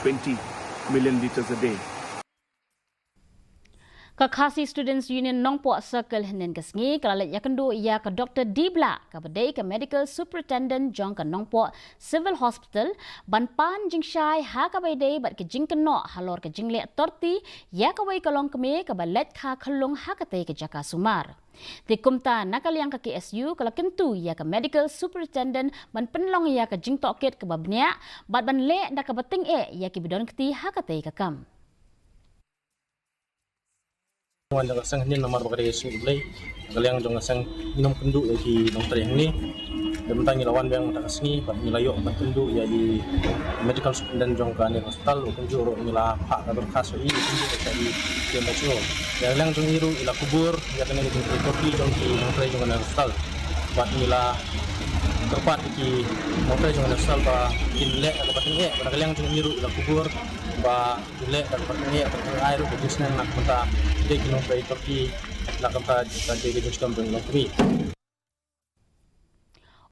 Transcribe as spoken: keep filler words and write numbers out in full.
twenty million litres a day. Ka Khasi Students Union Nongpoh Circle hynnin ka sngi ka la leit ïakynduh ïa ka Doctor Dibla kaba dei ka Medical Superintendent jong ka Nongpoh Civil Hospital ban pan jingshai ha kaba ïadei bad ka jingkynnoh halor ka jingleh torti ïa kawei ka longkmie kaba leit kha khyllung ha katei ka jaka sumar. Te kumta na ka liang ka K S U ka la kyntu ïa ka Medical Superintendent ban pynlong ïa ka jingtohkit kaba bniah bad ban leh da kaba tyngeh ïa kiba don kti ha katei ka kam. Wan jong ka seng hynnin namar ba ka dei ka sngi Blei. Ka liang jong ka seng ngin ym kynduh ïa ki nongtrei hangne. Te mynta ngi la wan biang mynta ka sngi bad ngi la ïoh ban kynduh ïa i medical superintendent jong kane ka hospital, u kumjuh ruh ngi la phah ka dorkhas ïa i, u kumjuh ruh ïa i K M H O. Ïa ka liang jong i ruh i la kubur ïa kane ka jingtrei torti jong ki nongtrei jong kane ka hospital. Bad ngi la kyrpad ïa ki nongtrei jong kane ka hospital ba kin leh da kaba tyngeh, bad na ka liang jong i ruh i la kubur ba kin leh da kaba tyngeh, bad kin ai ruh ka jingsneng na ka bynta ki nongtrei torti, na ka bynta ka jingshitom jong i longkmie.